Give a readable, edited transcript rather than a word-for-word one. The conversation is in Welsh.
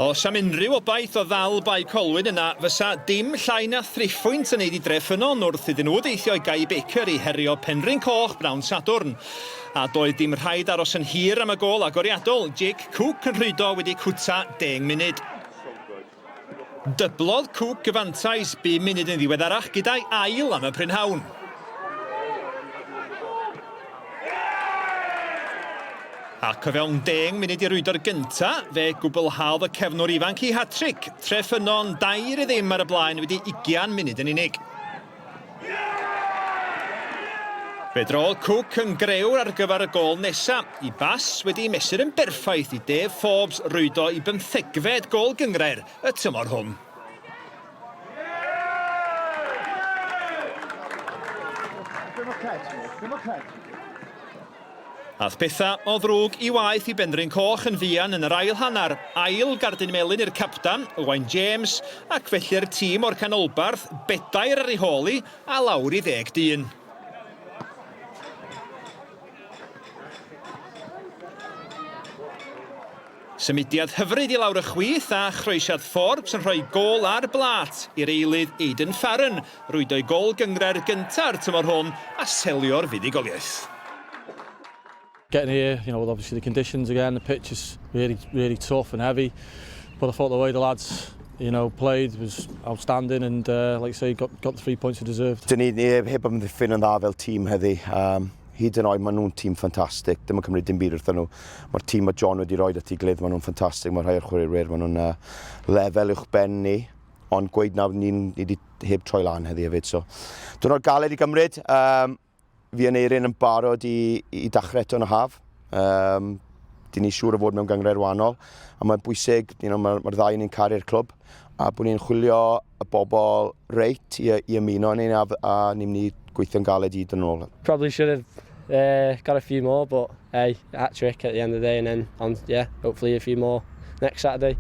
Os am unrhyw obaith o ddal Bae Colwyn yna fysa dim llai na thriphwynt yn neud i Dreffynnon wrth iddyn nhw deithio i Guy Baker i herio Penrhyn Coch bnawn Sadwrn. A doedd dim rhaid aros yn hir am y gôl agoriadol, Jake Cook yn rhwydo wedi cwta deng munud. Dyblodd Cook y fantais bum munud yn ddiweddarach gyda'i ail am y prynhawn. Ac o fewn deng munud i rwydo'r gynta, fe gwblhaodd y cefnwr ifanc ei hat-tric, Treffynnon 2-0 ar y blaen wedi ugian munud yn unig. Fe drodd Cook yn grëwr ar gyfer y gôl nesa, i bas wedi ei mesur yn berffaith i Dave Forbes rwydo i bymthegfed gôl gynghrair y tymor hwn. Ath pethau o ddrwg i waeth i Benrhyn Coch yn fuan yn yr ail hanner, ail gardyn melyn i'r captan, Owain James, ac felly'r tîm o'r canolbarth, bedair ar ei hôl hi, a lawr i ddeg dyn. Symudiad hyfryd i lawr y chwith a chroesiad Forbes yn rhoi gôl ar blât i'r eilydd Aidan Farren rwydo'i gôl gynghrair gynta'r tymor hwn a selio'r fuddugoliaeth. Getting here, you know, with obviously the conditions again, the pitch is really, really tough and heavy. But I thought the way the lads, you know, played was outstanding and, uh, like I say, got, got the three points they deserved. Dyn ni heb amddiffyn yn dda fel tîm heddi. Um, Hyd yn oed, maen nhw'n tîm ffantastig. Dim yn cymryd dim byd wrthyn nhw. Mae'r tîm mae John wedi rhoi at ei gilydd, maen nhw'n ffantastig. Mae rhai o'r chwaraewyr, maen nhw'n uh, lefel uwch ben ni. Ond gweud na, ni'n ni wedi heb troi lan heddi hefyd. So, diwrnod galed i gymryd. Um, fi yn Eirin yn barod i, i dachrau eto yn y haf. Um, dyn ni siŵr o fod mewn gynghrair wahanol. A mae'n bwysig, you know, mae'r ma ddau ni'n caru'r clwb a bod ni'n chwilio y bobl reit i, i ymuno ni a, a ni'n mynd i gweithio'n galed i dod yn ôl. Probably should have uh, got a few more, but hey, hat trick at the end of the day, and then on, yeah, hopefully a few more next Saturday.